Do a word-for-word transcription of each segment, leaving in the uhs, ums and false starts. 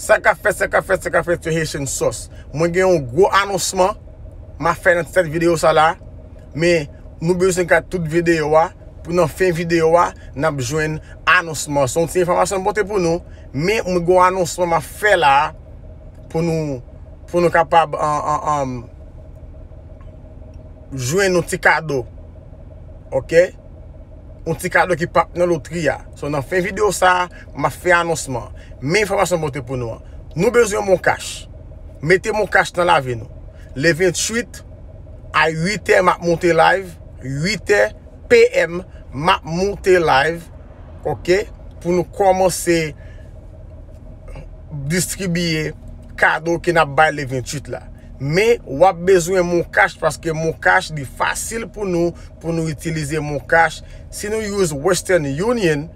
Sa k ap fèt, sa k ap fèt, sa k ap fèt, se Haitian Sauce. Mwen gen yon gwo anonsman m ap fè nan tèt videyo sa la, men nou bezwen gad tout videyo a, pou nan fen videyo a, n ap jwenn anonsman. Se yon ti enfòmasyon m pote pou nou, men mwen gen yon anonsman m ap fè la, pou nou, pou nou kapab, an, an, an, jwenn yon ti kado. Oke? Yon ti kado ki p ap nan lotri a. So, nan fen videyo sa a, m ap fè anonsman. Men enfòmasyon m pote pou nou an. Nou bezwen MonCash. Mete MonCash nan lavi nou. Le venntuit, a uitè, m ap monte live. Uitè P M, m ap monte live. Oke? Pou nou kòmanse distribiye kado ke n ap bay le venntuit la. Men, w ap bezwen MonCash, paske MonCash, li fasil pou nou, pou nou itilize MonCash. Si nou use Western Union,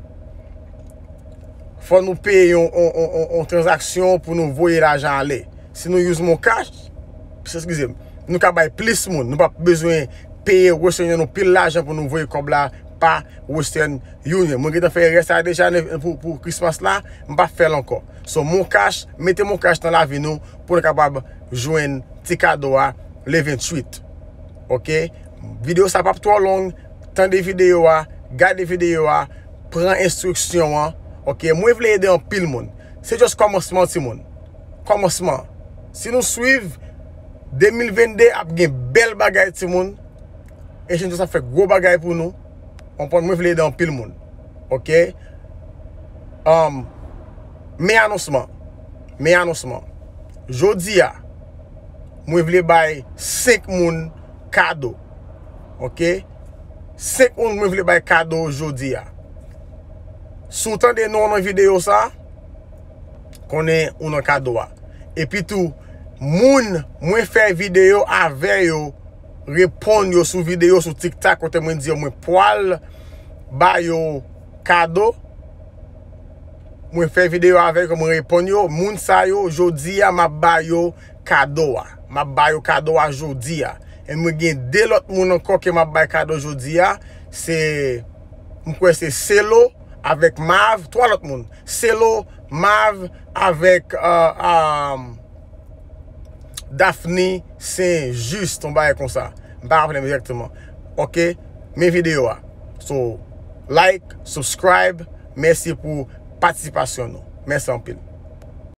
fò nou peye yon, yon, yon, yon, yon tranzaksyon pou nou voye lajan ale. Si nou use MonCash, eskize m, nou ka bay plis moun. Nou p ap bezwen peye Western Union yon pil lajan pou nou voye kòb la pa Western Union. Mwen gentan fè erè sa a deja ne-, pou, pou Christmas la, m p ap fè l ankò. So, MonCash, mete MonCash nan lavi nou pou nou kapab jwenn ti kado a le venntuit. Oke? Videyo sa p ap twò long. Tande videyo a, gade videyo a, pran enstriksyon an. Oke? Mwen vle ede anpil moun. Se just kòmansman, timoun. Kòmansman. Si nou swiv, de mil vennde ap gen bèl bagay, timoun. Haitian Sauce ap fè gwo bagay pou nou. Konprann, mwen vle ede anpil moun. Oke? Um, men anonsman. Men anonsman. Jodi a, mwen vle bay senk moun kado. Oke? Senk moun mwen vle bay kado jodi a. Si w tande non nan videyo sa, konnen ou nan kado a. Epi tou, moun mwen fè videyo avè yo, reponn yo sou videyo sou TikTok kote mwen di yo mwen pwal ba yo kado. Mwen fè videyo avè yo, mwen reponn yo. Moun sa yo, jodi a, m ap ba yo kado a. M ap ba yo kado a jodi a. E mwen gen de lòt moun ankò ke m ap bay kado jodi a. Se, m kwè se Selo avèk Mav, twa lòt moun. Selo, Mav avèk, euh, euh, Daphne Saint Juste, yon bagay konsa. M pa raple m egzakteman. Oke? Men videyo a. So, like, subscribe. Mèsi pou patisipasyon nou. Mèsi anpil.